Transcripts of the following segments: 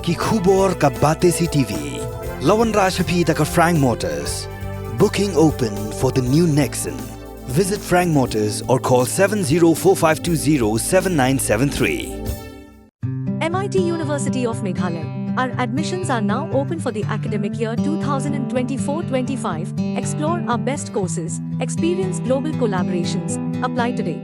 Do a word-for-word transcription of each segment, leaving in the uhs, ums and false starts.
Ki khubor ka Batesi T V. La wanrah sha phi da ka Frank Motors. Booking open for the new Nexon. Visit Frank Motors or call seven zero four five two zero seven nine seven three. M I T University of Meghalaya. Our admissions are now open for the academic year two thousand twenty-four twenty-five. Explore our best courses, experience global collaborations. Apply today.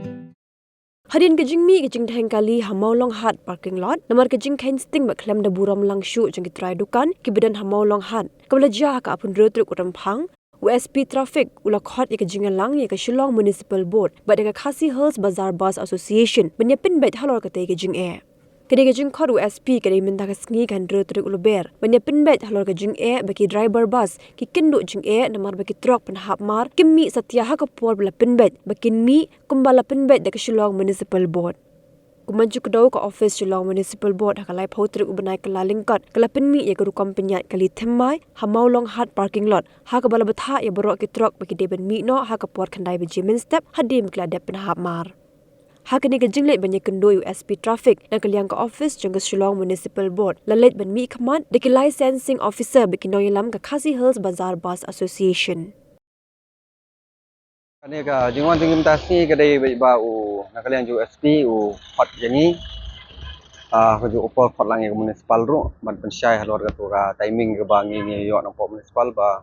Hadien ka jingmih ka jingdheng kali ha Mawlong Hat parking lot, namar ka jingkheiñ sting ba khlem da burom lang shuh jong ki trai dukan kiba don ha Mawlong Hat, kaba la jia ha ka arphew hynriew tarik u Rymphang, u S P Traffic u la khot ïa ka jingïalang ïa ka Shillong Municipal Board bad ïa ka Khasi Hills Bazar Bus Association ban ïa pynbeit halor katei ka jingeh. Ka dei ka jingkhot u S P ka dei mynta ka sngi ka hynriew tarik u Lber ban ïa pynbeit halor ka jingeh ba ki driver bus ki kynduh jingeh namar ba ki trok pynhap mar kim mih satia ha ka por ba la pynbeit ba kin mih kumba la pynbeit da ka Shillong Municipal Board. Kumba ju kdew, ka office Shillong Municipal Board ha ka laiphew tarik u bnai Kyllalyngkot ka la pynmih ïa ka rukom pynïaid kali thymmai ha Mawlong Hat parking lot, ha kaba la bthah ïa baroh ki trok ba ki dei ban mih noh ha ka por khyndai baje mynstep hadien ba ki la dep pynhap mar. Ha kane ka jingleit ban ïakynduh ïa u S P Traffic na ka liang ka office jong ka Shillong Municipal Board, la leit ban mihkhmat da ki licensing officer bad ki nongïalam ka Khasi Hills Bazar Bus Association. Kane ka jingwan jong ngi mynta sngi ka dei ba u, na ka liang jong u S P u khot ïa ngi. Ah, ka ju u Paul khot lang ïa ka municipal ruh ban pynshai halor katu ka timing kaba ngi ngi ïoh na pok municipal ba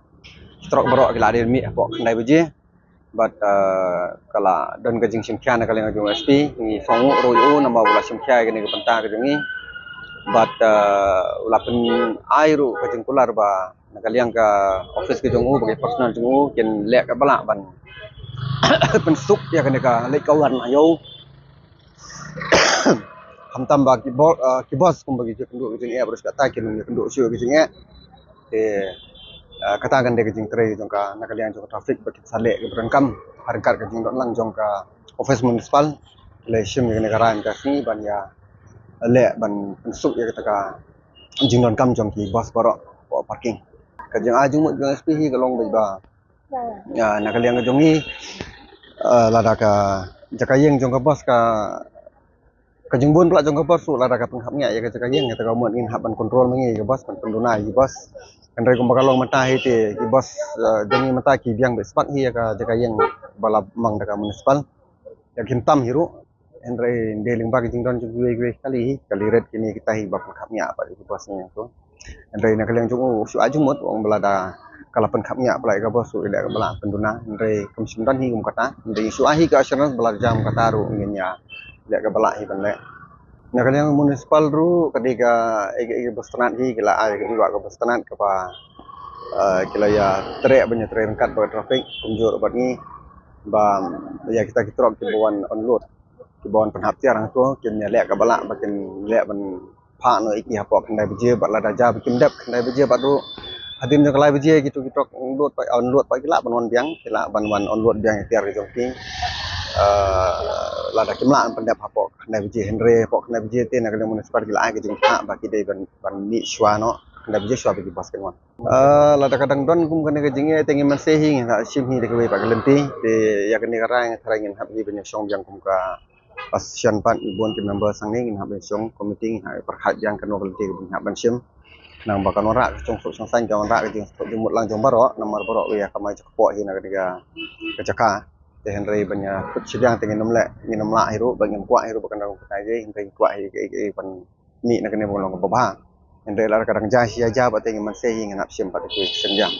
ki trok baroh ki la dei mih hapoh khyndai baje. Bad, ah, ka la don ka jingshim khia na ka liang jong u S P, ngi sngewbha ruh ïa u namar u la shim khia ïa kane ka bynta ka jong ngi. Bad, ah, u la pyn-ai ruh ka jingkular ba na ka liang ka office ka jong u, ba ka personal jong u kin leh ka ba lah ban pynsuk ïa kane ka leit ka wan ïa u. Khamtam ba ki bo-, ah, ki bus kumba ki ju kynduh ka jingeh, ba ruh kata kin ïa kynduh shuh ka jingeh. Te, ah, kata kan dei ka jingtrei jong ka na ka liang jong ka traffic ba ki sa leh ka ba donkam ha ryngkat ka jingdon lang jong ka office municipal. Leh shim ïa kane ka rai mynta ka sngi ban ïa leh ban pynsuk ïa kata ka jingdonkam jong ki bus baroh hapoh parking. Ka jingai jingmut jong S P hi ka long ba, ba, ah, na ka liang ka jong ngi, ah, lada ka jaka ïeng jong ka bus ka, ka jingbun pla jong ka bus ruh lada ka pynkhapngiah ïa ka jaka ïeng, kata ka mut ngin hap ban control ma ngi ïa ka bus, ban pynduna ïa ki bus. Hynrei kumba ka long mynta hi te ki bus, ah, jong ngi mynta ki biang beit spah hi ïa ka jaka ïeng ba la mang da ka municipal. Ïa kin tam hi ruh. Hynrei dei lyngba ki jingdon jong kiwei kiwei kali hi, kali ret kine kita hi ba pynkhapngiah pat ïa ki bus ngi tu. Hynrei na ka liang jong u shu ai jingmut, u ong ba lada ka la pynkhapngiah pla ïa ka bus ruh, i leh ka ba lah pynduna. Hynrei kam shym don hi kum kata. Hynrei shu ai hi ka assurance ba lada jia kum kata ruh ngin ïa leh ka ba lah hi ban leh. Na ka liang municipal ruh ka dei ka, ïa ka, ïa ka bus tnat hi, ki la ai ka, ïa ka bus tnat kaba, eh, ki la ïa treh ban ïa trei ryngkat bad ka traffic kumjuh bad ngi. Ba ïa kita ki trok kiba wan unload, kiba wan pynhap tiar hangto, kin ïa leh ka ba lah ba kin leh ban phah noh ïa ki hapoh khyndai baje, bad lada jia ba kim dep khyndai baje bad ruh hadien jong ka lai baje kitu ki trok unload pat, unload pat ki lah ban wan biang, ki lah ban wan unload biang ïa tiar ki jong ki. Eh, lada kim lah ban pyndep hapoh khyndai baje, hynrei hapoh khyndai baje te na ka liang municipal ki la ai ka jingphah ba ki dei ban, ban mih shuwa noh khyndai baje shuwa ba ki bus kin wan. Ah, lada ka dang don kum kane ka jingeh te ngin mynsiem hi ngin hap shim hi da kawei pat ka lynti. Te ïa kane ka rai nga tharai ngin hap hi ban ïa shong biang kum ka association pat, bun ki member shangne ngin hap ban ïa shong committee, ngin hap pyrkhat biang kano ka lynti kaba ngin hap ban shim. Khnang ba kan wanrah ka jingsuk jingsaiñ, kan wanrah ka jingsuk jingmut lang jong baroh, namar baroh ïa kamai jingkpoh hi na kane ka, ka jaka. Te hynrei ban ïa kut shiliang te ngin ym leh, ngin ym lah hi ruh, ba ngin kwah hi ruh ba kan dang kumta hi, hynrei kwah hi, hi, hi, hi ban mih na kane ba long kaba bha. Hynrei lada ka dang jia shi jia bad te ngin mynsiem hi ngin hap shim pat ki seng jam.